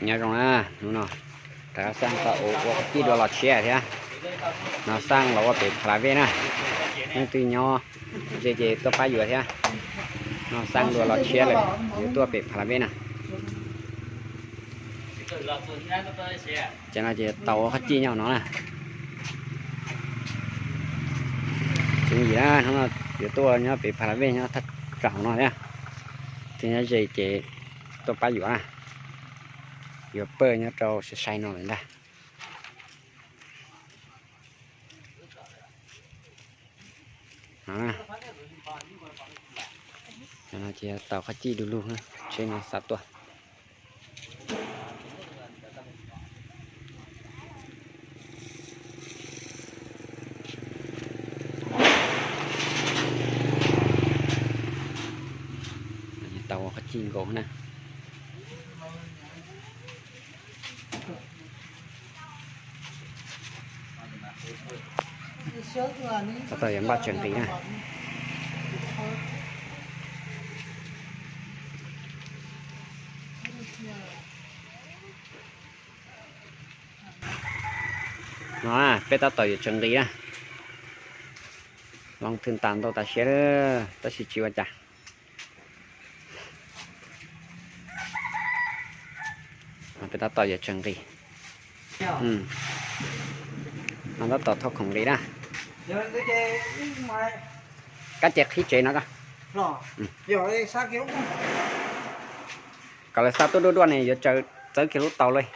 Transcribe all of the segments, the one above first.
Nyob zoo na, hnub no rov qab xa tau ua qhov cij dua los tshiab thiab. No xa los ua pem Pha La Vej na. Leej twg nyob ze ces tuaj pab yuav thiab. No xa dua los tshiab lawm, yuav tuaj pem Pha La Vej na. Ces no ces tau ua qhov cij nyob no na. Tseem yim na, hnub no yuav tuaj nyob pem Pha La Vej nyob thaj tsam hauv no thiab. Leej twg nyob ze ces tuaj pab yuav na. Yuav pawg nyob rau sai sai no lawm ntag. Ces tau qhov cij du lug, tsheb no xa tuaj. Tau ua qhov cij nkaus na. Tab tom yuav npaj tsaws nqis na. No peb tab tom yuav tsaws nqis na. Loo thwm tas ntau tas siab lawm tab sis tsis ua cas. Peb tab tom yuav tsaws nqis. No tab tom thauj khoom nqis na. Kab ces qhib tsev no ko. Kom lawv xa tuaj duaj duaj ne yuav tsaws txawb kiag lub tau lawm.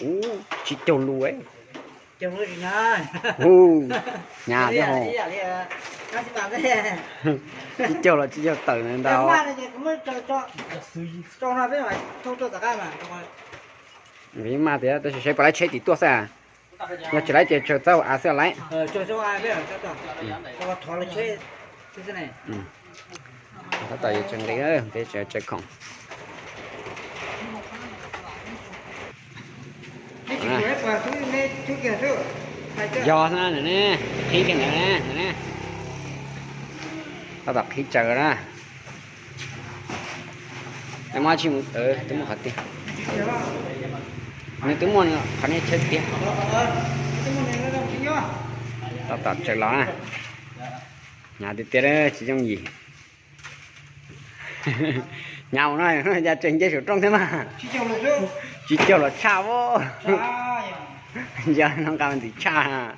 Ub, tsis caug lus. Hnyav thiab ho. Tsis caug los tsis caug tawm ntau. Mas tias tab sis seb puas laib tsheb tim tuaj xwb. Yog tsis laib ces tsaws txawb hauv av xwb laib. Tab tom yuav tsaws nqis, peb tsaws khoom. Yog xwb na, qhib kiag ntawd na. Tab tom qhib tsaws na. Muab tsis, twb muaj qhov tiag. Nws twb muaj qhov nej tshawb tiag. Tab tom tsaws los na. Hnyav tiag tiag, tsis yooj yim. Hnyav ua no, cas tseem nce saum rooj thiab mas. Tsis caug los tshaj as. Yog no nqa ntxim tshaj.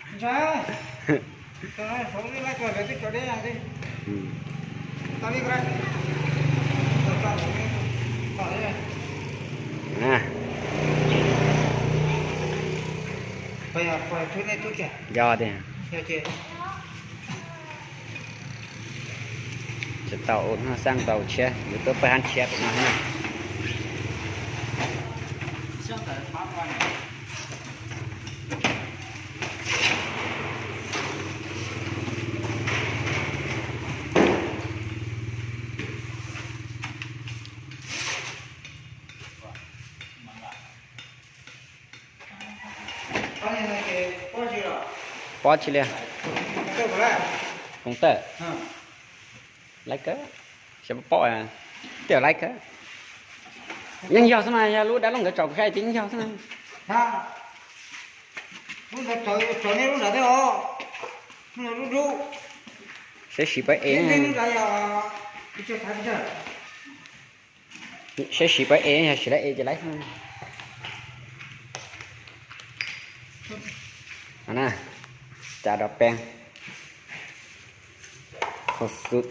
Yog tiag. Tsis tau ua no, xaj tau tshiab, yuav tuaj pawg hab tshiab pem no na. Pob tsis li. Koom tawm. Laib kawg, xyov pob, tej zaum laib kawg. Yeej yog xwb mas, yog lub dab laug nkawd tso kuv saib ces yeej yog xwb na. Saib siv pab ev, saib siv pab ev, yog siv lawv ev ces laib xwb. Cas dov peeb. Hauv xub.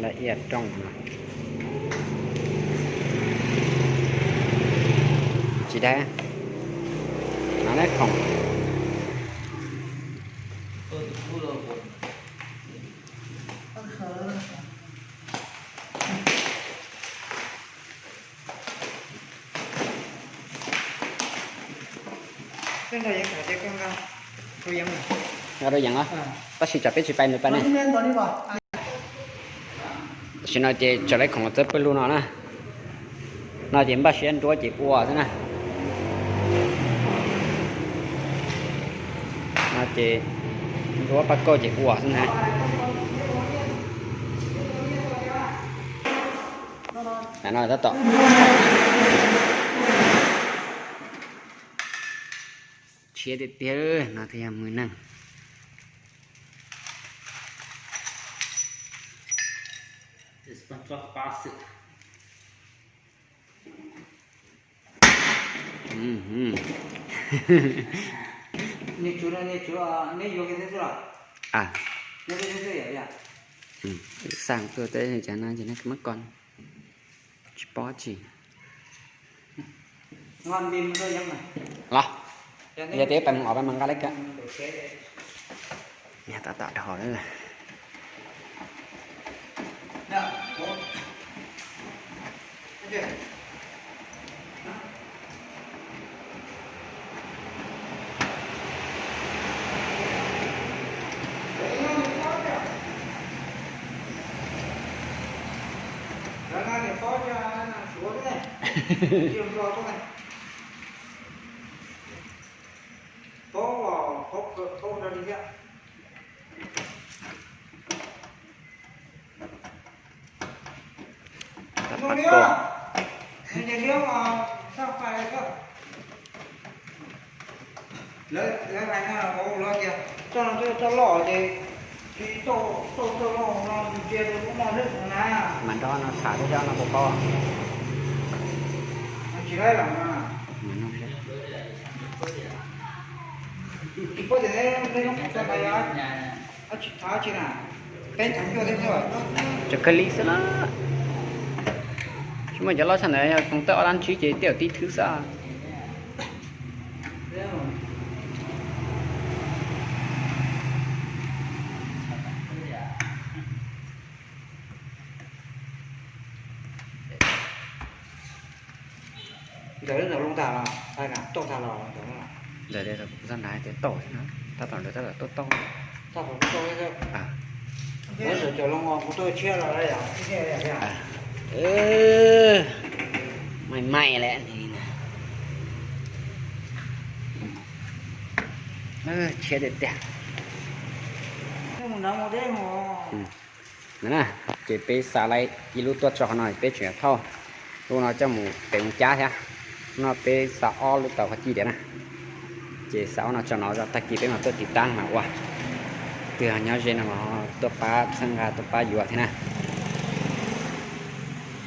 Lawv ia rooj no. Tsis dab. No neb khoom. Nqa rau yees os, tab sis tsam peb tsis pais nws pais ne. Tam sim no ces tsaws lawv khoom los txawb pawg lug no na. No ces npaj siab nruab ces ua xwb na. Ces ua pab kauj ces ua xwb na. No tab tom tshiab tiag tiag no thiaj yog mus neeg. Xam tuaj teb cov no ces nej muab ko tsis paub tsi. Los, yog tias peb mus ob peb mus nqa lawm kawg. Yog tab tom dhau lawm. Tab pab kauj. Mas nrog no tham thiab cov no puas paub? Tseem kawg li xwb na. Tsis muaj cov loj tshaj ntawd, yog koom tawj ob lab tsib ces tej zaum tib thwb xwb. Ntawm lub ntawd loo tag los, tau tag los ntawm no. Ntawm kuv txog nrad tias tau, tab tom ntawd tab tom tuaj tau. Maim maim lawm. Tshiab tiag tiag. Ces peb xa laib ib lub tuaj tso qhov no, peb tseem yuav thauj lub no coj mus pem mus cab thiab. No peb xa ob lub tau qhov ci tias na. Ces xa ob no tso no, tag kis peb mam tuaj tiv tab mas ua. Twg nyob ze no mas tuaj pab txhawb nqa tuaj pab yuav thiab na.